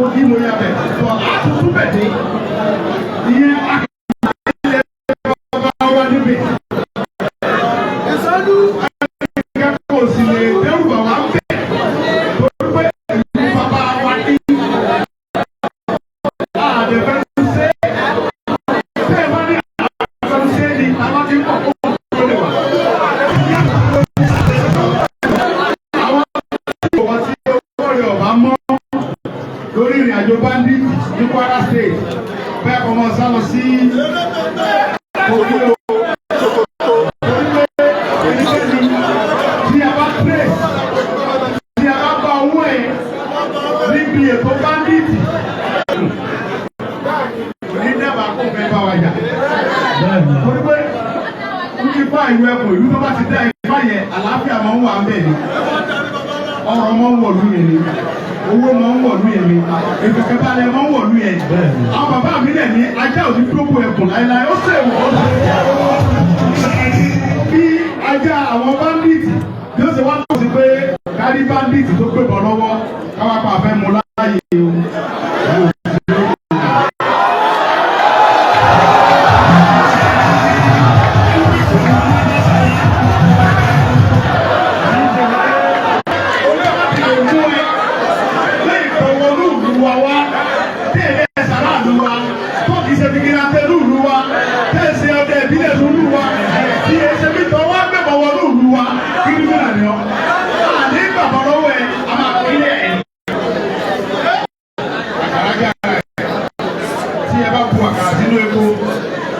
Kogi, mo yà bẹ̀ bọ̀ àtúntún bẹ̀ dé. Ìyẹn akẹ́kọ̀ọ́ bàbá wa níbẹ̀. Kò sì lè dẹ́rù bà wá ń bẹ̀. Torí pé ìlú bàbá wa ní. Àdẹ̀fẹ́ ṣe tẹ́ ẹ bá ní àdẹ̀fẹ́ ṣe ni àwọn ti ń pọ̀ kó kó lè wà. Àwọn tí wọ́n ti owó rẹ̀ ọ̀bá mọ́ lórí ìrìn àjò bandit ní Kwara State, bẹ́ẹ̀ kọ́ mọ́ sá lọ sí Kogi o. Torí pé ẹnikẹ́ni tí a bá trace, tí a bá bá owó ẹ̀ níbi ètò bandit, kò ní dábàá kó fẹ́ bá wa jà. Torí pé ní ifá ìlú ẹkùn, ìlú tó bá ti dá ifá yẹn, àlàáfíà máa ń wà ń bẹ̀ ni. Ọrọ̀ máa ń wọ̀lú yẹn ni, owó máa ń wọ̀lú yẹn ni, ìfọ̀kànbalẹ̀ máa ń wọ̀lú yẹn. Àwọn bàbá mi dẹ̀ ní ajá ò ní dógò ẹkùn láéláé, ó ṣèwọ̀ ó ṣe bí ajá àwọn bandit bí ó ṣe wá tó sí pé kárí bandit tó gbé bọ̀ lọ́wọ́ káwá pa àfẹ́ mu láàyè o. Olú ẹ lẹ́yìn tó wọnú ìlú wa wá tí èdè sàràlú wa tó kì í ṣe vigilante lúùlú wa, tẹ́ ẹ ṣe ọdẹ ìbílẹ̀ lúùlú wa, tí ẹ ṣe bí tọ́ wá gbẹ̀bọ̀ wọnú ìlú wa, criminal ni ọ́. Àní gbàgbọ́ lọ́wọ́ ẹ, a máa kílẹ̀ ẹ̀. Àkàrà gà ẹ̀, tí ẹ bá bu àkàrà sínú epo,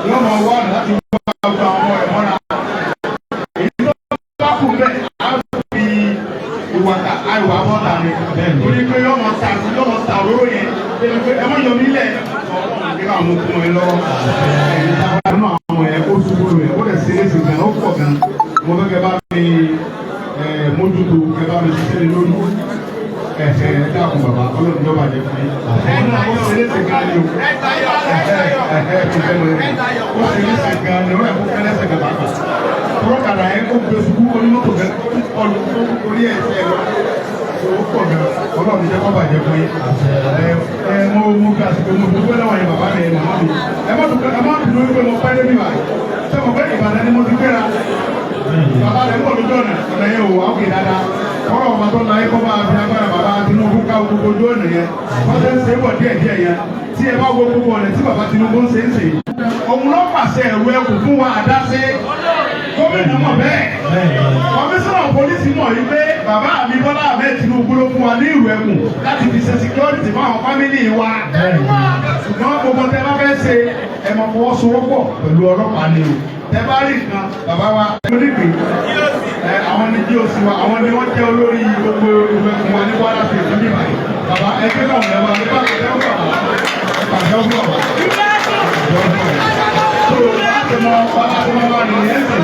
yóò máa wá ọ̀nà láti wá gbogbo àwọn ọmọ rẹ̀ mọ́ra. Èyí tó bá kù bẹ́ẹ̀, á fi ìwàkà àìwà bọ́ta ni. Torí pé yóò máa ta òróró yẹn. Débi pé ẹ má yọ mí lẹ̀. Ọlọ́run ní káwọn mú kún ẹ lọ́wọ́. Ẹ̀yin táwọn nínú àwọn ẹ̀ ó ṣubú rẹ̀, ó lè ṣeré sí gan, ó pọ̀ gan. Mo fẹ́ kẹ́ bá mi mójútó, kẹ́ bá mi ṣiṣẹ́ lé lórí. Ẹ̀hẹ̀, ẹ dákun bàbá, Ọlọ́run yóò bàjẹ́ fún yín. Ó ṣeré sí gan ni o. Ẹ̀hẹ̀, kò fẹ́ mọ̀ ẹ́. Ó ṣeré sí gan ni, ó yẹ kó fẹ́lẹ́sẹ̀ gan bàbá. Tọ́kadà yẹn kó gbé ṣubú, onímọ́tò gan kọlu orí ẹ̀ sí ẹ lọ. Ó pọ̀ gan, Ọlọ́run jẹ́ kó bàjẹ́ fún yín. Ẹ ẹ mo fi àsìkò mo dúpẹ́ lọ́wọ́ yẹn, bàbá mi, màmá mi. Ẹ má dúpẹ́, ẹ má dúró wípé mo pẹ́ débi báyìí. Ṣé mo pẹ́? Ìbàdàn ni mo ti gbéra. Bàbá rẹ̀ ń bọ̀ lójú ọ̀nà, ọ̀nà yẹn ò wá òkè dáadáa. Kọ́rọ̀ ọba tó láyé kọ́ máa fi agbára bàbá Tinubu ká gbogbo ojú ọ̀nà yẹn. Wọ́n ṣe ń ṣe é bọ̀ díẹ̀ díẹ̀ yẹn. Tí ẹ bá wo gbogbo ọ̀nà tí bàbá Tinubu ń ṣe ń ṣe. Òun ló pàṣẹ ẹ̀rù ẹkùn fún wa àdáṣe. Gómìnà mọ̀ bẹ́ẹ̀. Kọmíṣánná pólísì mọ̀ yìí pé bàbá mi Bọ́lá Ahmed Tinubu ló fún wa ní ìrù ẹkùn láti fi ṣe security fún àwọn family wa. Ṣùgbọ́n gbogbo tẹ bá fẹ́ ṣe, ẹ máa fọwọ́sowọ́pọ̀ pẹ̀lú ọlọ́pàá ni o. Tẹ bá rí nǹkan, bàbá wa onígbè ẹ, àwọn ní GOC wa, àwọn ni wọ́n jẹ́ olórí gbogbo ìlú ẹkùn wa ní Kwara State níbí báyìí. Bàbá, ẹgbẹ́ náà lẹ́wọ̀ nípa ẹgbẹ́ bàbá pàṣẹ fún bàbá. So láti mọ láti mọ wà nìyẹn sìn,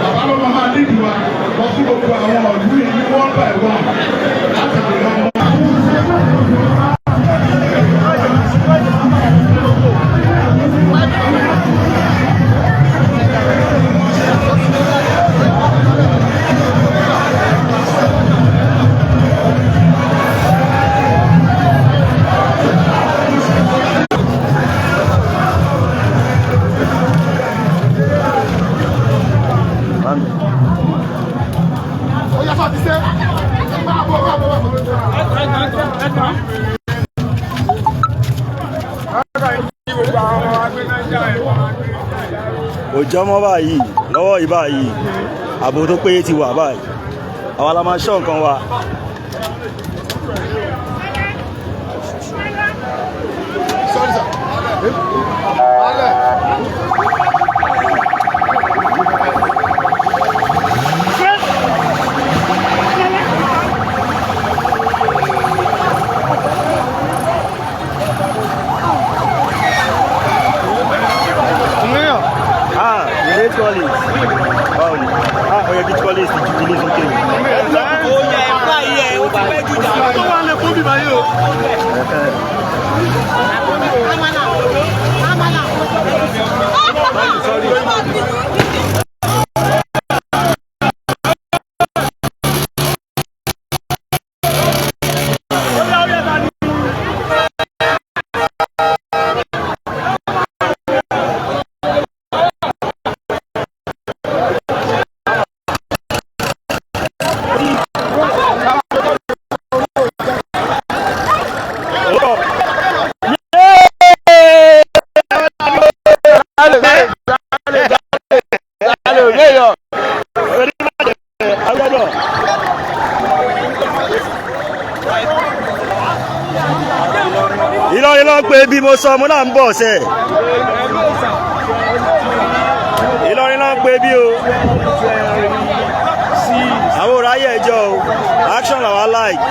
bàbá ló máa nídìí wa lọ sí gbogbo àwọn ọ̀dún yẹn ní one by one láti lè lọ mọ. Ó yá, sọ ti ṣe. Máa bọ̀, máa bọ̀, máa bọ̀. Kò jọ mọ́ báyìí lọ́wọ́ yìí báyìí, ààbò tó péye ti wà báyìí, àwa la máa ṣọ́ nǹkan wa. Sorry, sir. Alẹ́. Ah, great colleagues, báwo ni? Ah, ó yẹ kí colleagues ti ju kíní sókè ni. Ó yẹ ẹ báyìí ẹ, ó ti pẹ́ jù jà. Tó wà lè fún bíbá yìí o. Ẹ̀hẹ́. Sorry. Hold on. Ìlọrin ló ń pè bí mo sọ, mo náà ń bọ̀ sẹ́. Ìlọrin ló ń pè bí o. Àwọn ò ráyè ẹjọ́ o. Action làwa like.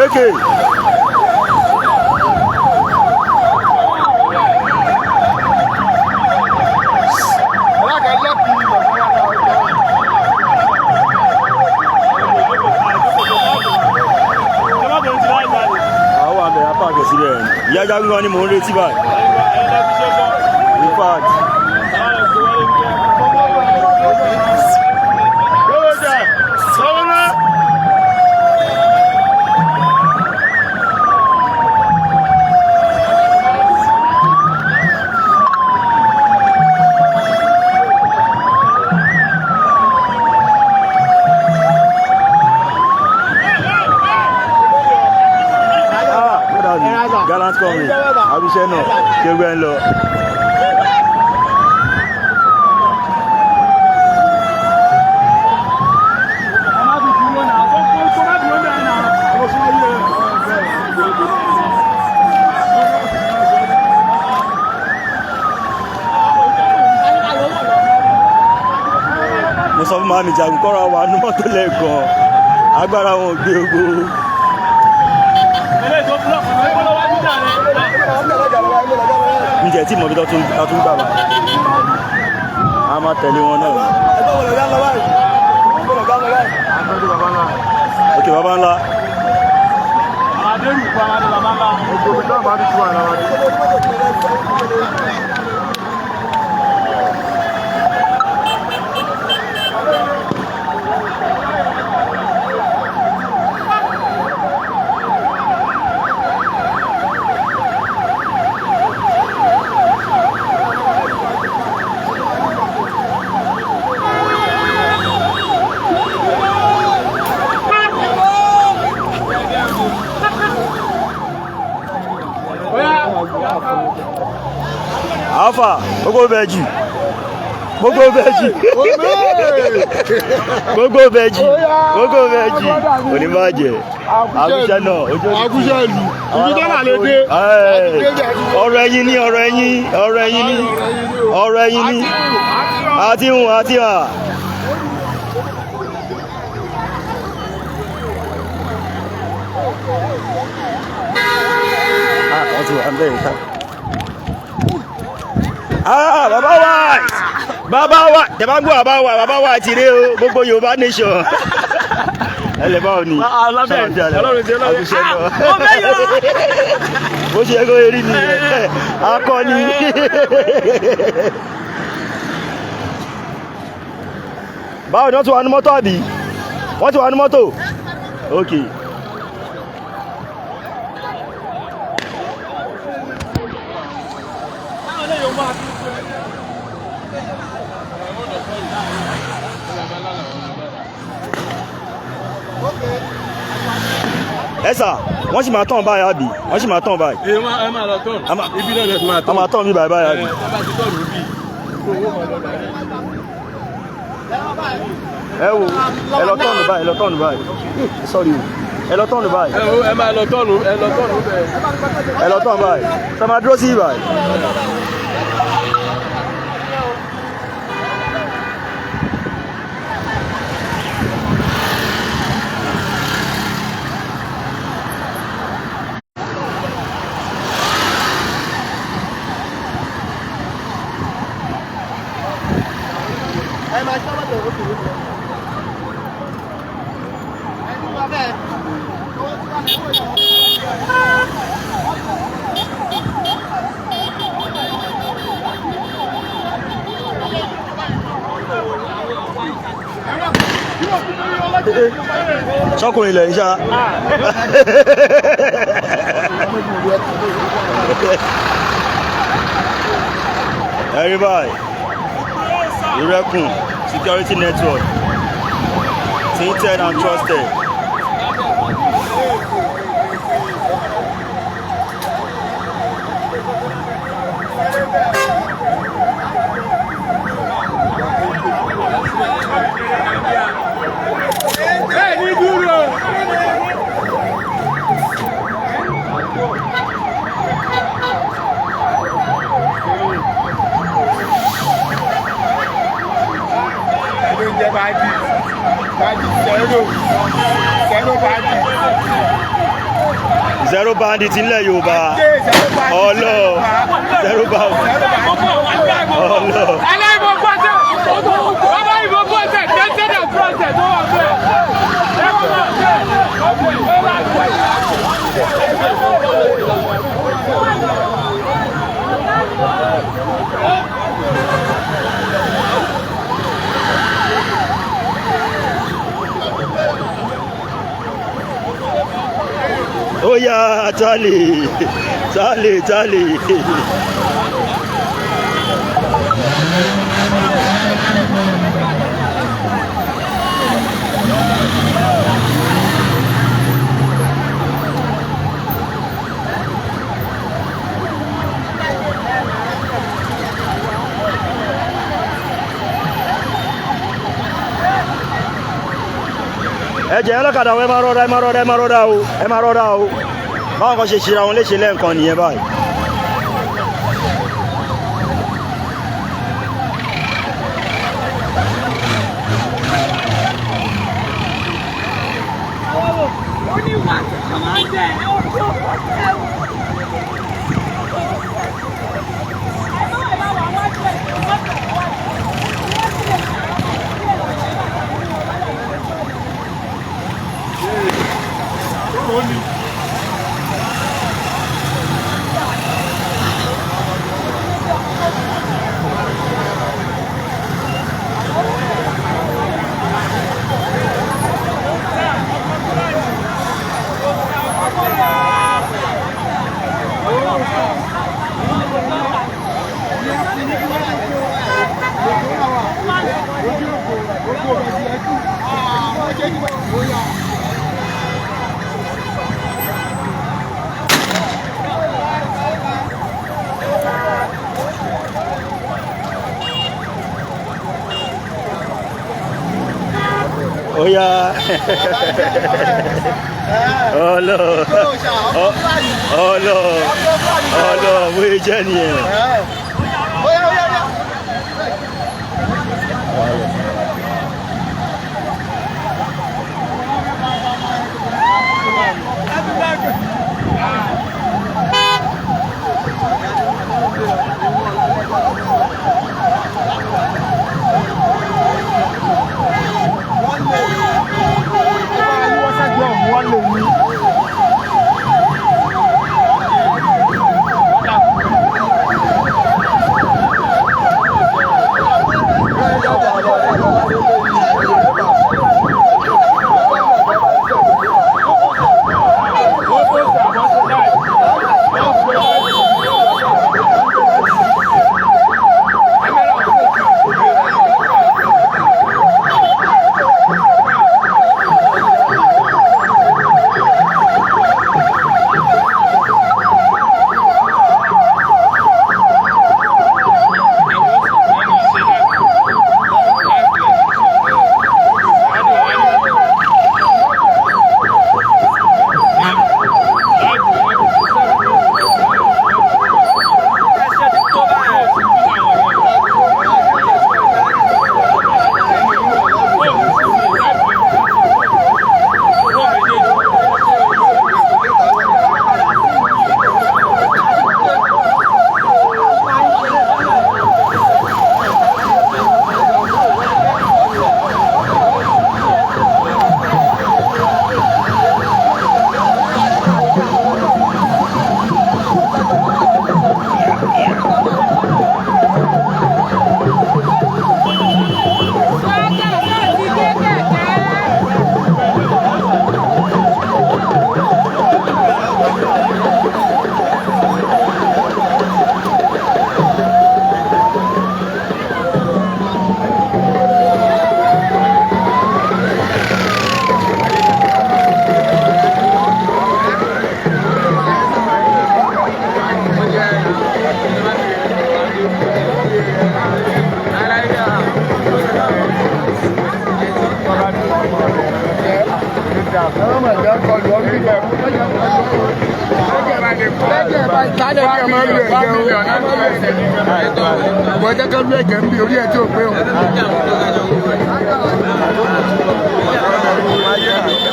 Okay. Àwọn àmì apá àgbẹ̀ sílẹ̀ ìyá Jagun gan ni mò ń retí báyìí. In fact. Ah, gallant comrade, abiṣẹ́ náà ṣé gbẹ́ ń lọ. Mo sọ fún màmí Jagun kọ́ra wa ní mọ́tò lẹ́ẹ̀kan, agbára wọn ò gbé ogbó. Ǹjẹ́ tí mọ̀bí tó tún gbà bá a máa tẹ̀lé wọn náà. Ok, baba ńlá. Alfa, gbogbo bẹ́ẹ̀jì, gbogbo bẹ́ẹ̀jì, gbogbo bẹ́ẹ̀jì, gbogbo bẹ́ẹ̀jì, oníbàjẹ́, àgùṣẹ́ náà, ojú òní. Àgùṣẹ́ ìlú, ibi tó wà ló dé. Ọ̀rọ̀ ẹ̀yin ni, ọ̀rọ̀ ẹ̀yin, ọ̀rọ̀ ẹ̀yin ni, ọ̀rọ̀ ẹ̀yin ni, àti hùn àti hà. Wọ́n ti wà ń bẹ̀rẹ̀ ká. Ah, bàbá wa, bàbá wa, tẹ̀bá ń gbọ́ bàbá wa, bàbá wa ti rí o, gbogbo Yorùbá nation. Ẹ lè báwo ni? Ọlọ́run ti Ọlọ́run. Àkùṣe lọ. Bó ṣe yẹ kó rí nìyẹn, akọni. Báwo ni wọ́n ti wà ní mọ́tò àbí? Wọ́n ti wà ní mọ́tò? Ok. Ẹ sà, wọ́n sì máa tàn báyìí àbí? Wọ́n sì máa tàn báyìí. Ẹ máa lọ tán. Ibi náà lè ti máa A tán. máa tàn mí báyìí báyìí àbí? Ẹ bá ti tọ̀nù bí. Ẹ wo, ẹ lọ tọ̀nù báyìí, ẹ lọ tọ̀nù báyìí. Sorry o, ẹ lọ tọ̀nù báyìí. Ẹ wo, ẹ máa lọ tọ̀nù, ẹ lọ tọ̀nù bẹ́ẹ̀. Ẹ lọ tọ̀nù báyìí. Sọ ma dúró sí báyìí. Sọkùnrin ilẹ̀ ń ṣá. Ẹ̀rí báyìí, Ìrẹ́kùn Security Network, tinted and trusted. Ẹ ní dúró. Ló ń jẹ́ báàgì báàgì zero zero báàgì. Zero bandit nílẹ̀ Yorùbá. Ọlọ́ zero bandit. Ọlọ́. Aláìmọ̀ pọ̀tẹ̀, bàbá ìbò pọ̀tẹ̀, tẹ́tẹ́ dẹ̀ pọ̀tẹ̀ tó wà bẹ́ẹ̀. Ó yá, tálè tálè tálè. Ẹ jẹ́ ọlọ́kadà ẹ máa rọra, ẹ máa rọra, ẹ máa rọra o, ẹ máa rọra o. Báwọn kan ṣe ṣera wọn léṣe lẹ́ẹ̀kan nìyẹn báyìí. Ó yá, ọlọ ọlọ ọlọ, bóyá jẹ́ nìyẹn. Oya oya oya. ẹ̀jẹ̀ o. Wọ́n jẹ́ ká lú ẹ̀jẹ̀ ń bí orí ẹ̀ tí ò pé o.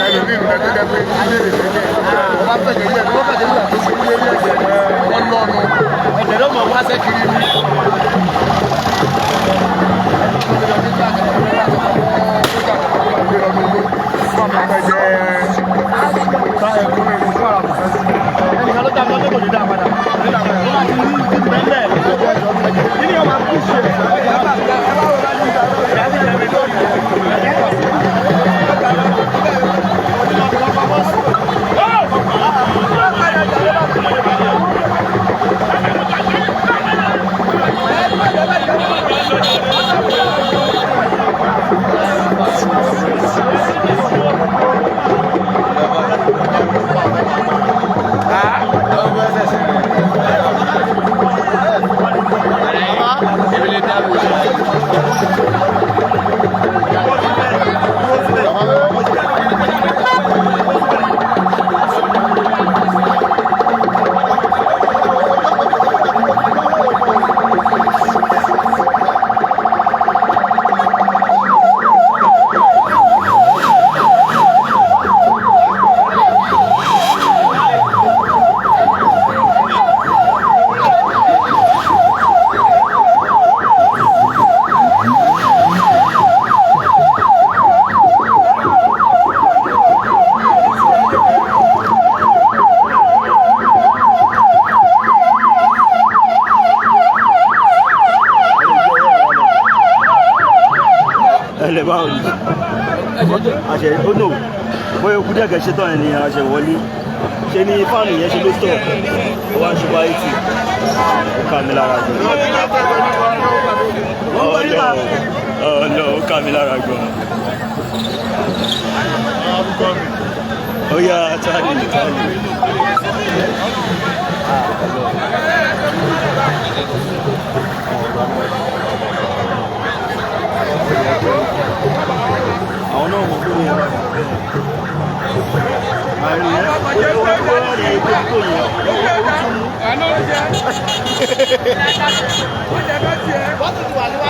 Ẹlòmíì ń bẹ tó jẹ́ pé ilé rẹ̀ fẹ́jẹ̀. Wọ́n bá fẹ̀jẹ̀ ilé wọ́n fẹ̀jẹ̀ nígbà tó ṣe ilé rí ẹ̀jẹ̀ wọ́n lọ́nu. Ẹ̀jẹ̀ ló mọ̀ wá sẹ́ kiri ni. Ẹlẹ, báwo ni àṣẹ? Ó nò bóyá okú díẹ̀ kẹ́ ṣe tán ẹni àṣẹ wọlé ṣe ni fan yẹn ṣe ló stop. Ó wá ń ṣe báyìí tì, ó ká mi lára gan. Ọ̀nà ó ká mi lára gan. Ó yá, tálì tálì. Àwọn náà mọ̀ pé wọ́n àrùn yẹn ó wá rí epo tó yẹn ó tún mú.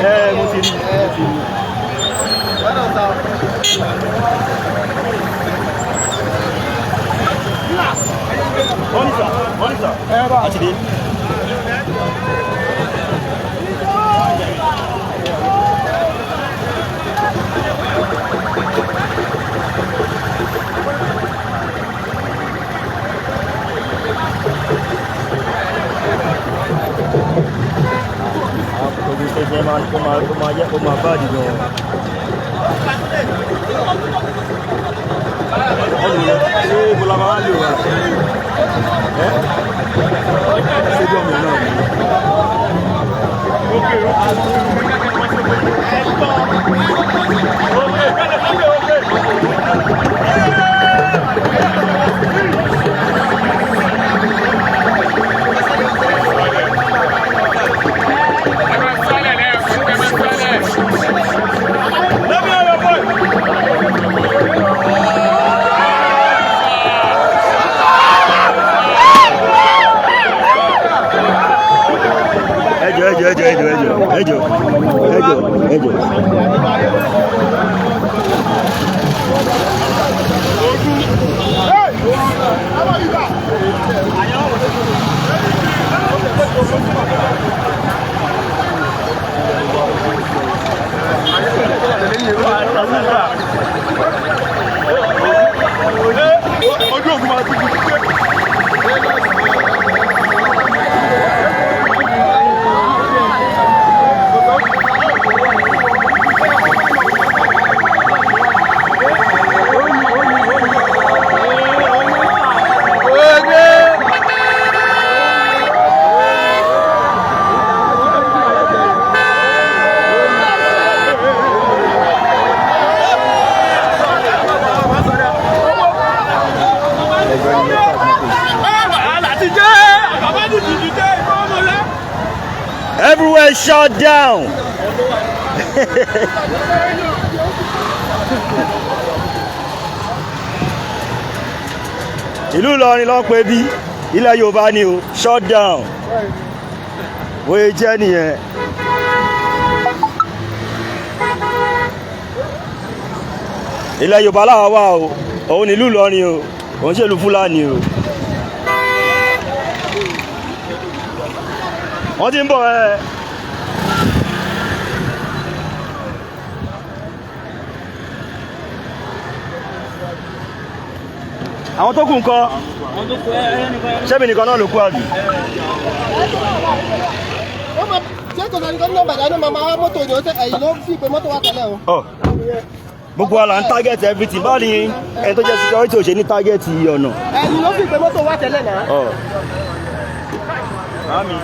Ẹ mo ti rí, mo ti rí. Monitor, monitor. Àti dé. Àwọn police station máa ó máa yẹ, ó máa bá àdìgbò wọn. Wọ́n lò ṣé bọ́lá máa lò wá? Ẹ́ ṣé bí ọmọ náà ni? Ẹ máa sálẹ̀ lẹ́ẹ̀kú, ẹ máa sálẹ̀. Let me hear your voice. Ẹjọ, ẹjọ, ẹjọ, ẹjọ, ẹjọ, ẹjọ, ẹjọ, ẹjọ. Ojú ògùn máa ti kú. Everywhere shut down. Ìlú Ìlọrin ló ń pè bí, ilẹ̀ Yorùbá ni o, shut down. Bóyá jẹ́ nìyẹn. Ilẹ̀ Yorùbá làwa wà o, òun nílùú Ìlọrin o, òun ṣèlú Fúlàní o. Wọ́n ti ń bọ̀ ẹ́. Àwọn tó kù ńkọ́? Ṣẹ́mi nìkan náà ló kú àbí? Ó máa ṣé kò sọ ní gómìnà Ìbàdàn ló máa máa wá mọ́tò ní ọ̀sẹ̀ ẹ̀yìn ló fi pé mọ́tò wà tẹ́lẹ̀ o. Ọ gbogbo wa là ń target everything. Báwo ni ẹni tó jẹ́ security ò ṣe ní target ọ̀nà? Ẹ̀yìn ló fi pé mọ́tò wà tẹ́lẹ̀ náà. Ọ. Màámi,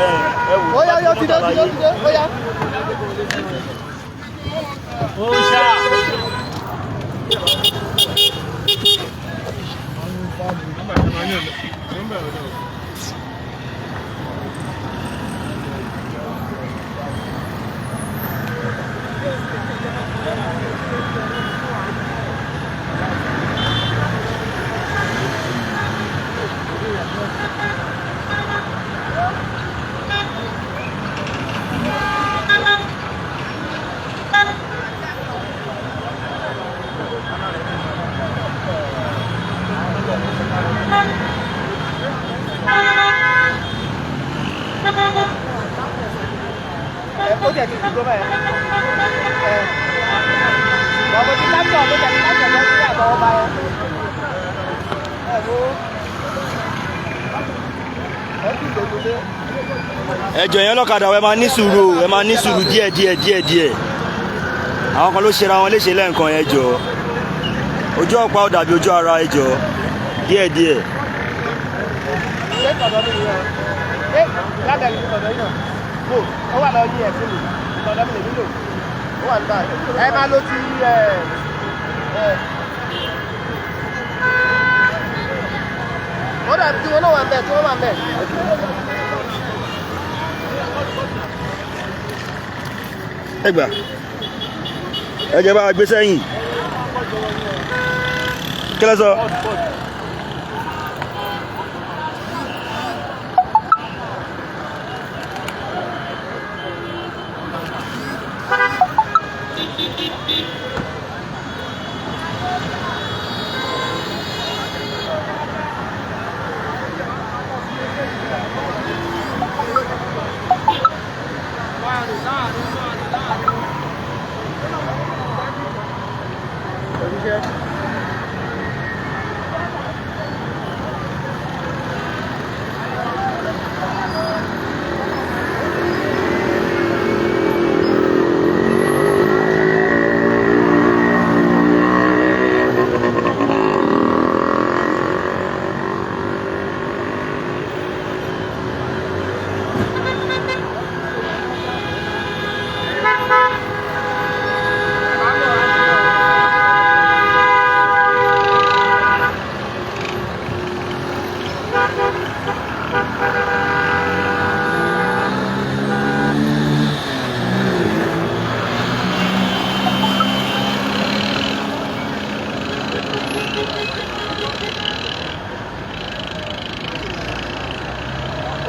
ẹ ẹ wò. Ó yá, ó yá, ó ti dé, ó ti dé, ó ti dé, ó yá. Ó ṣá. Ẹ ó tiẹ̀ ti dúró báyìí. Ẹ bọ̀bọ̀ ti capture ló tẹ̀ ti capture lọ sí àtọwọ́ báyẹn. Ẹ wo ẹ kí ìgbésẹ̀ dé. Ẹjọ yẹn lọ́kadà, ẹ máa ní sùúrù o, ẹ máa ní sùúrù díẹ̀ díẹ̀ díẹ̀ díẹ̀. Àwọn kan ló ṣera wọn léṣe lẹ́ǹkan. Ẹjọ, ojú ọ̀pá ò dàbí ojú ara. Ẹjọ, díẹ̀ díẹ̀. Ṣé tọ̀dọ̀ mi nìyẹn o? Ṣé lábẹ́ mi tọ̀dọ̀ yìí náà? Bò ó wà lọ yí ẹ̀ fún mi. Tọ̀dọ̀ mi lè nílò. Ó wà nígbà ẹ máa lo ti ẹ ẹ. Ó dàbí tí wọn náà wà ń bẹ̀ tí wọ́n wà ń bẹ̀. Ẹ gbà, ẹ jẹ́ bá a gbé sẹ́yìn. Kí lẹ sọ?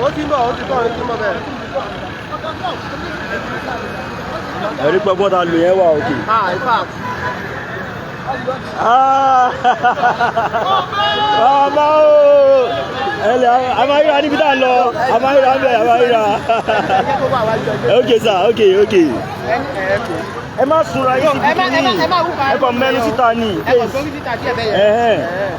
Ó ti ń bọ̀, ó ti bọ̀, ó ti ń bọ̀ bẹ́ẹ̀. Ẹ̀rí pẹ́gbọ́n ta lò yẹn wà òkè. Ah, in fact. Ah! Bàbá o! Ẹlẹ́ àmàyíra níbi tá a lọ, àmàyíra ń bẹ̀, àmàyíra. Ẹ jẹ́ kó wà wájú ọjọ́. Okay sir, okay. Ẹni ẹ̀ kò. Ẹ má sunra yín síbi Ẹ má ẹ má kìíní. ẹ má wúfa. Ẹ kàn mẹ́nu síta ni. Ẹ kàn sórí síta díẹ̀ bẹ́ẹ̀ yẹn. Ẹ̀hẹ́n. Ẹ̀hẹ́n.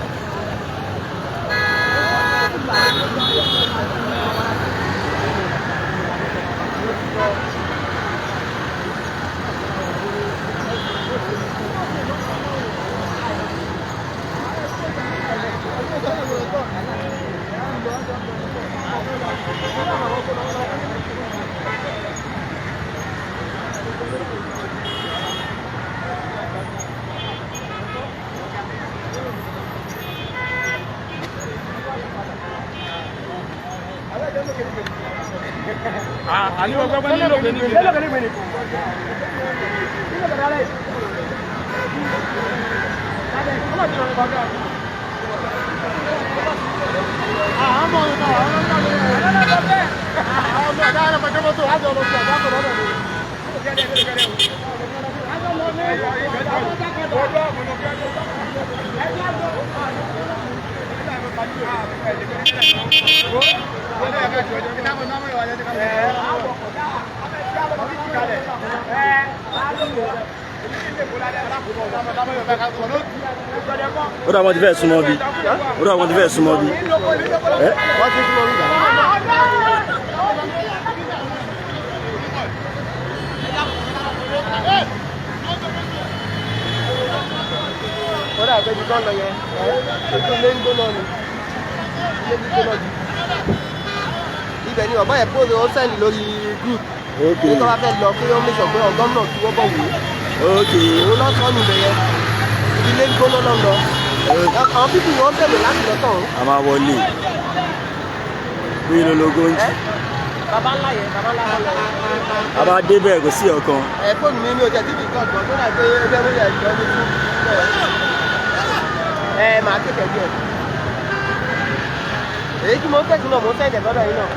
Àní wọ́n gbọ́gbọ́n nílò pé níbi. Ó dà, wọ́n ti fẹ́ súnmọ́ bí. Ó dà, wọ́n ti fẹ́ súnmọ́ bí. Ẹ́. Wọ́n ti súnmọ́ bí. Ó dà pé ibi kan lọ yẹn, ẹ́ ilé ń gbóná ni, ilé ń gbóná jù. Ibẹ̀ ni bàbá yẹn post, ó send lórí group. Ní tó bá fẹ́ lọ pé ó make sure pé ọgọ́n náà tí wọ́n bọ̀ wò ó. Òun lọ sọ níbẹ̀ yẹn. Ilé ń gbóná náà lọ. Àwọn people wọ́n bẹ̀rẹ̀ láti lọ tán. A máa wọlé bí lologo ń jì. Bàbá ńlá yẹn, bàbá ńlá wọn lọ. A máa débẹ̀, kò sí ọ̀kan. Ẹ fóònù mi ní o jẹ tí kì í kàn gbọ́n tó dà pé ẹgbẹ́ mi yẹ ìjọ ní fún ẹ máa tètè díẹ̀. Èyí tí mo ń tẹ̀sí náà, mo ń tẹ̀sẹ̀ lọ́dọ̀ yìí náà.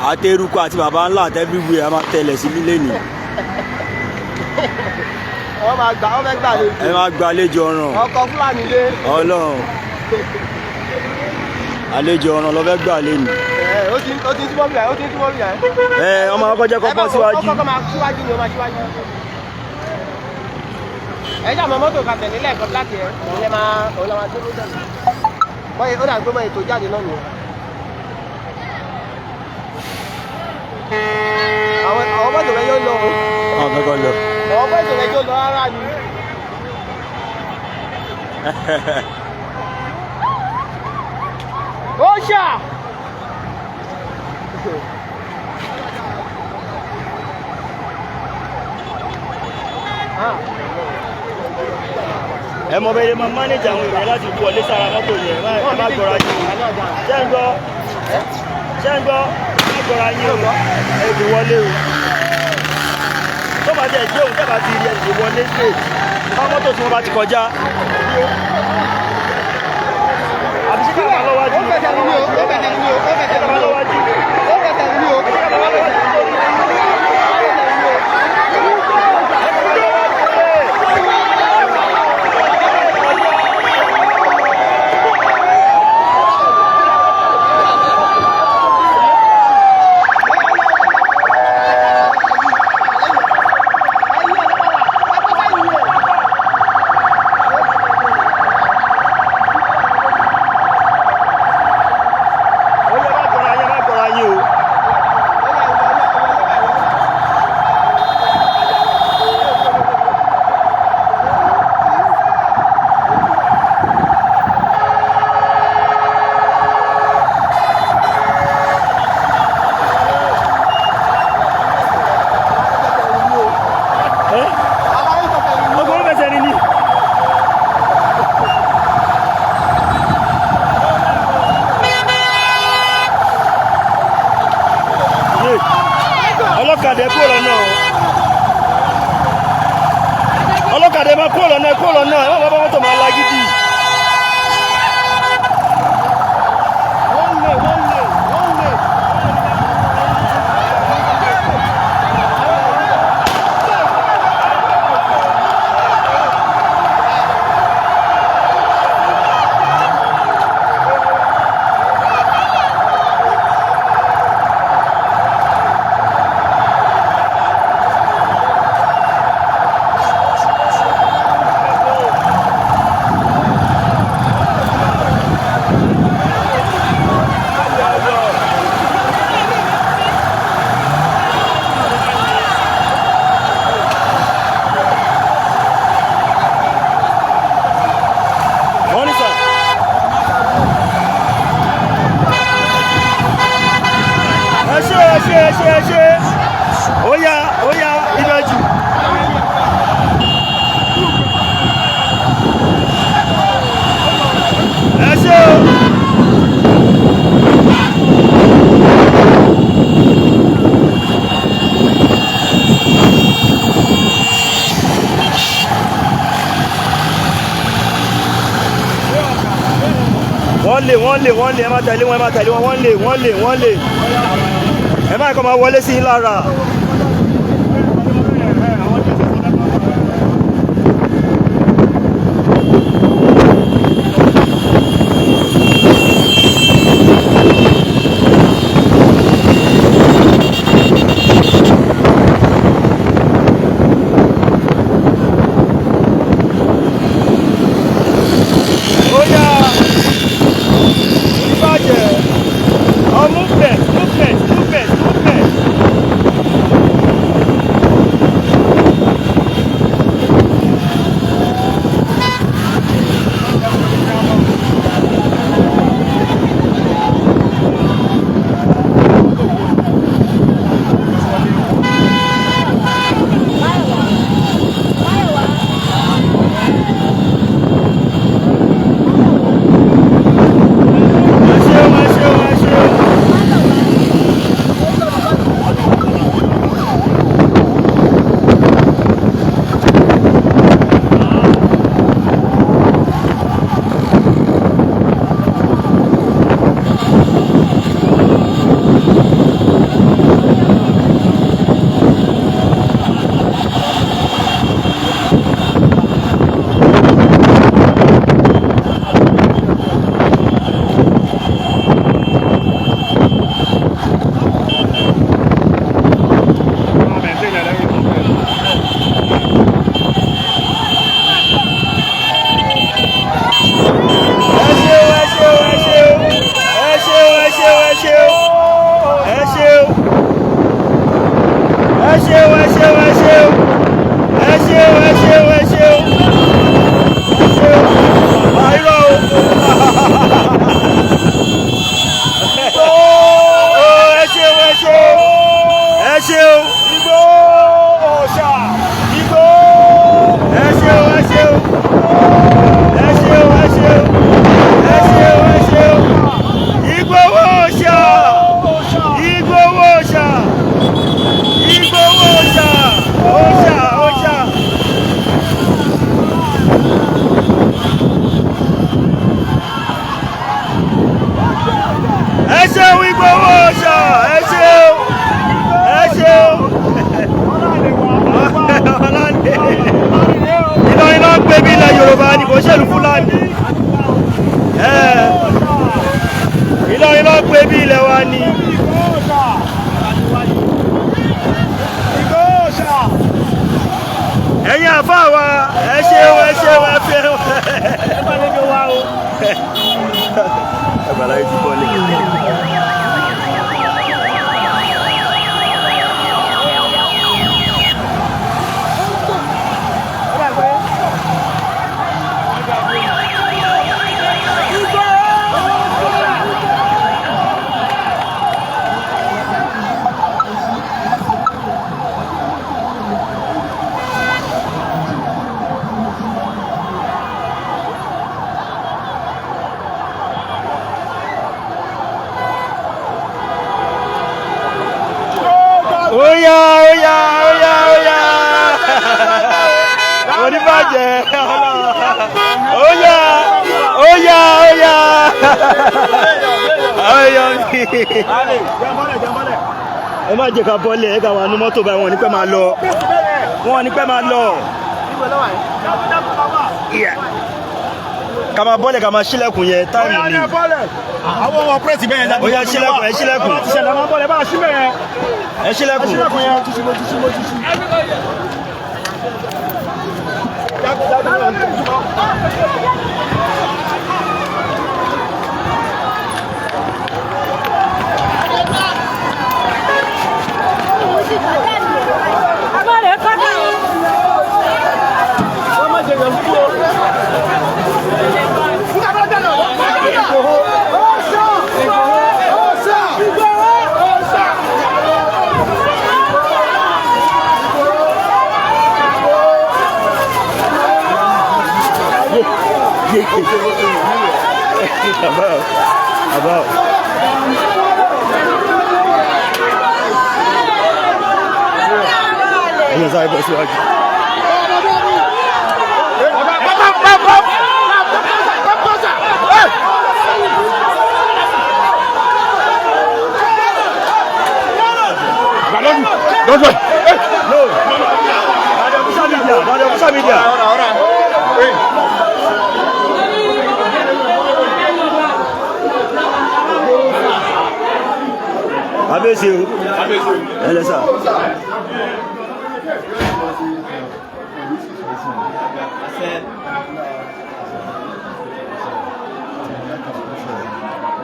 Àti eruku àti bàbá ńlá àti everywhere, a máa tẹ̀lẹ̀ sí lílé ni. Wọ́n máa gbà, wọ́n fẹ́ gbà lè. Ẹ máa gba àlejò ọ̀ràn. Ọkọ̀ Fúlàní lé. Ọlọ́run, àlejò ọ̀ràn lọ fẹ́ gbà lé ni. Ẹ ó ti ń túbọ̀ bìyà, ó ti ń túbọ̀ bìyà. Ẹ ọmọ akọ́kọ́ jẹ́ kó bọ́ síwájú. Ó kọ́kọ́ máa síwájú ni, ó máa síwájú. Ẹ ṣáà mọ mọ́tò kan tẹ̀lé lẹ́ẹ̀kan black yẹn, òun lè máa, òun lè máa tó lójú ọ̀nà. Bọ́yì ó dà gbé bọ́yì tó jáde náà nìyẹn. Àwọn mọ́tò rẹ yóò lọ o. Àwọn kankan lọ. Àwọn mọ́tò rẹ yóò lọ rárá ni. Ó ṣà. Ah. Ẹ mọ bẹ́ẹ̀ máa manage àwọn èèyàn láti wọlé sára mọ́tò yẹn. Ẹ má gbọ́ra yín o. Ṣé ń gbọ́? Ṣé ń gbọ́? Ẹ má gbọ́ra yín o. Ẹ ti wọlé o. Tó bá jẹ́ ìgbé òun tẹ́ bá ti rí, ẹ ti wọlé straight bá mọ́tò tí wọ́n bá ti kọjá. Àbí ṣé káwọn lọ́wájú? Ó fẹsẹ̀ rìn ní o, ó fẹsẹ̀ rìn ní o, ó fẹsẹ̀ rìn ní o. Lọ́wájú. Ó fẹsẹ̀ rìn ní o. Ó fẹsẹ̀ rìn ní o. Ó yẹ, má gbọ́ra yín, má gbọ́ra yín o. Ẹ́ ọgbọ́n fẹsẹ̀ rìn ni. Yé. Ọlọ́kadà, ẹ kúrò lọ́nà o. Ọlọ́kadà, ẹ máa kúrò lọ́nà, ẹ kúrò lọ́nà. Ẹ má bá mọ́tò máa lágídí. Wọ́n lè, wọ́n lè, wọ́n lè. Ẹ Ṣé, ẹ ṣé, ẹ ṣé. Ó yá, ó yá, ìbẹ̀jù. Ẹ ṣé o. Wọ́n lè, wọ́n lè, wọ́n lè. Ẹ má tẹ̀lé wọn, ẹ má tẹ̀lé wọn. Wọ́n lè, wọ́n lè, wọ́n lè. Ẹ má kọ́ máa wọlé sí yín lára. Ó yá, ìbàjẹ́ ọ. Movement, movement, movement, movement. Ẹ ṣeun, ẹ ṣeun, ẹ ṣeun. Ẹ ṣeun, ẹ ṣeun, ẹ ṣeun, ẹ ṣeun, ẹ ṣeun, ẹ ṣeun, ẹ ṣeun, ẹ ṣeun, ẹ ṣeun, ẹ ṣeun, ẹ ṣeun, ẹ ṣeun, ẹ ṣeun, ẹ ṣeun. Àìrọ̀ o. Ó, ẹ ṣeun, ẹ ṣeun, ẹ ṣeun. Igbó ọ̀ṣà. Igbó. Ẹ ṣeun, ẹ ṣeun, ẹ ṣeun, ẹ ṣeun, ẹ ṣeun, ẹ ṣeun. Ìgbòho Òòṣà, Ìgbòho Òòṣà, Ìgbòho Òòṣà, Òòṣà, Òòṣà. Ẹ ṣeun, Ìgbòho Òòṣà, ẹ ṣeun, ẹ ṣeun. Ọlọ́lẹ̀. Ìlọrin náà ń pè bí ilẹ̀ Yorùbá ni, kò ṣèlú Fúlàní. Ẹ̀, Ìlọrin náà ń pè bí ilẹ̀ wa ni. Ẹ̀yin àfáà wa, ẹ ṣeun, ẹ ṣeun, ẹ ṣeun. Ẹgbàlá yìí ti bọ́ lé. Óyá, óyá, óyá, óyá. Oníbàjẹ́. Óyá, óyá, óyá. Óyá mi. Ẹ má jẹ́ ká bọ́lẹ̀, ẹ ká wà nú mọ́tò báyìí, wọn ò ní pẹ́ máa lọ. Wọn ò ní pẹ́ máa lọ. Yeah. Ká máa bọ́lẹ̀, ká máa ṣílẹ̀kùn yẹn, táìmù ni. Àwọn ọmọ pírẹ́sì bẹ́ẹ̀ Ó yá, ṣílẹ̀kùn, ẹ ṣílẹ̀kùn. Bá ti ṣẹlẹ̀ máa bọ́lẹ̀ bá a ṣí bẹ́ẹ̀. Ẹ ṣílẹ̀kùn. Ṣílẹ̀kùn yẹn. Bàbá o, bàbá o. Ẹ̀yin sáré bọ́ síwájú. No. Na the official media. Na the official media. Kábíyèsí o. Ẹ lẹ sà.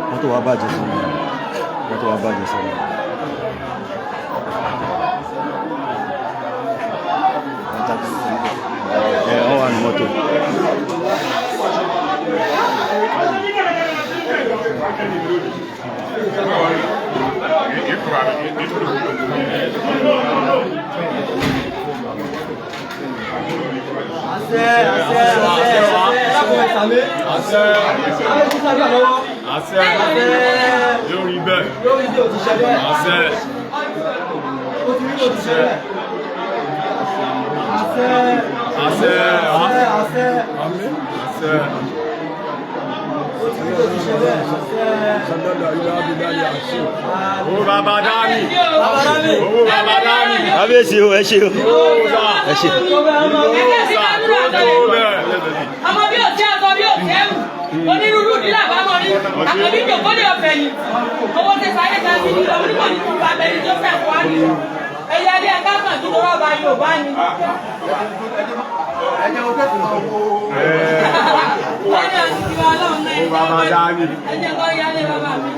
Mọ́tò wa bàjẹ́ sí mi. Mọ́tò wa bàjẹ́ sí mi. Ẹ wọ́n wà ní mọ́tò. Lórí bẹ́ẹ̀. Àṣẹ. Àṣẹ. Àṣẹ. Owó bàbá dání. Owó bàbá dání. Kábíyèsí o, ẹ ṣé o. Ẹ ṣé. Tó bẹ́ẹ̀. Ọmọ bí òtí àtọ bí òtí ẹrù onírúurú ìdílé àbámọ rí àkànbí ìjòkó ní ọ̀fẹ́ yìí owó ti sáré ta sí ní onímọ̀ ní kúrú abẹ́ni tó fẹ́ wá ní ẹ̀yà ilé ẹ̀ka kan tó lọ́wọ́ bá Yorùbá ni. Wọ́n ní àti tiwa ọlọ́run náà ẹ̀jẹ̀ kọ́ yálé bàbá mi.